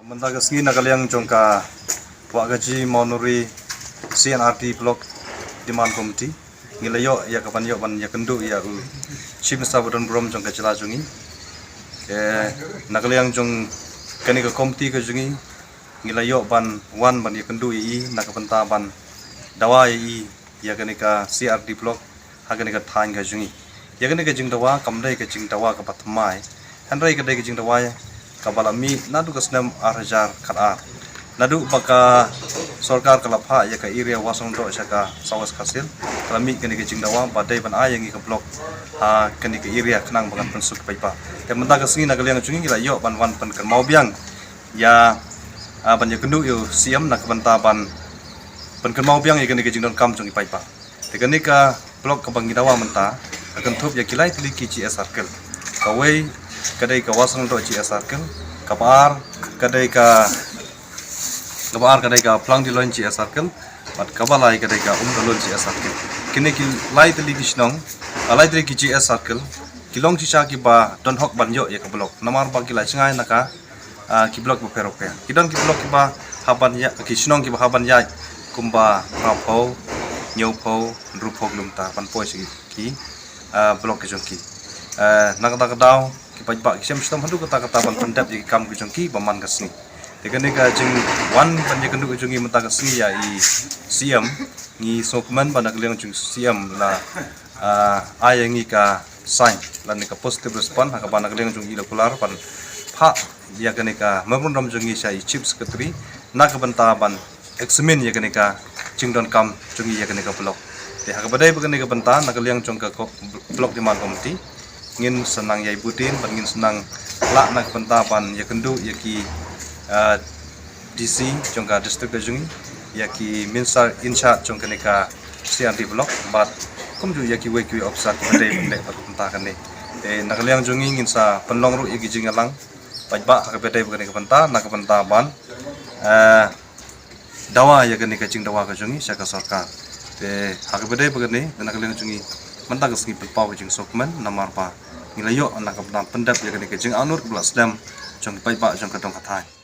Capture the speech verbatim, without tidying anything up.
Mynta ka sngi na ka liang jong ka Wahkaji Mawnuri C and R D Block Demand Committee, ngi la ïoh ïa ka ban ïoh ban ïakynduh ïa u Chief Minister ba don burom jong ka jylla jong ngi. Te na ka liang jong kane ka committee ka jong ngi, ngi la ïoh ban wan ban ïakynduh ïa i na ka bynta ban dawa ïa i ïa kane ka C R D Block ha kane ka thaiñ ka jong ngi. Ïa kane ka jingdawa kam dei ka jingdawa kaba thymmai, hynrei ka dei ka jingdawa kaba la mih naduh ka snem ar hajar khat ar. Naduh ba ka sorkar ka la phah ïa ka area Wahsong Doh sha ka South West Khasi Hills, ka la mih kane ka jingdawa ba dei ban ai ïa ngi ka block ha kane ka area khnang ba ngan pynsuk paidbah. Te mynta ka sngi na ka liang jong ngi, ngi la ïoh ban wan pynkynmaw biang ïa, ah, ban ïakynduh ïa u C M na ka bynta ban pynkynmaw biang ïa kane ka jingdonkam jong i paidbah. Te kane ka block kaba ngi dawa mynta ka kynthup ïa ki lai tylli ki G S Circle. Kawei ka dei ka Wahsong Doh G S Circle, kaba ar ka dei ka, kaba ar ka dei ka Plangdilong G S Circle, bad kaba lai ka dei ka Umdalun G S Circle. Kine ki lai tylli ki shnong, ah, lai tylli ki G S Circle ki long shisha kiba don hok ban ïoh ïa ka block, namar ba ki la jngai na ka, ah, ki block bapher bapher. Ki don ki block kiba hap ban ïaid, ki shnong kiba hap ban ïaid kumba phraphew, hynñiewphew, hynriewphew kilometer ban poi sha ki, ah, block ki jong ki. Eh, na kata ka daw ki paidbah ki shem shitom haduh katta katta ban pyndep ïa ki kam ki jong ki ba man ka sngi. Te kane ka jingwan ban ïakynduh ka jong ngi mynta ka sngi ïa i C M, ngi sngewkmen ba na ka liang jong i C M la, ah, ai ïa ngi ka sign lane ka positive response ha kaba na ka liang jong i la kular ban phah ïa kane ka memorandum jong ngi sha i Chief Secretary na ka bynta ban examine ïa kane ka jingdonkam jong ngi ïa kane ka block. Te ha kaba dei ba kane ka bynta na ka liang jong ka ko-, Block Demand Committee ngin sa nang ïai bud dien bad ngin sa nang lah na ka bynta ban ïakynduh ïa ki, ah, D C jong ka district ka jong ngi, ïa ki minister in charge jong kane ka C R D block, bad kumjuh ïa kiwei kiwei officer kiba dei ban leh bad ka bynta kane. Te na ka liang jong ngi ngin sa pynlong ruh ïa ki jingïalang paidbah ha kaba dei ba kane ka bynta na ka bynta ban, eh, dawa ïa kane ka jingdawa ka jong ngi sha ka sorkar. Te ha kaba dei ba kane na ka liang jong ngi mynta ka sngi pynpaw ka jingsngewkmen namar ba ngi la ïoh na ka bynta pyndep ïa kane ka jingangnud kaba la slem jong ki paidbah jong ka dong ka thaiñ.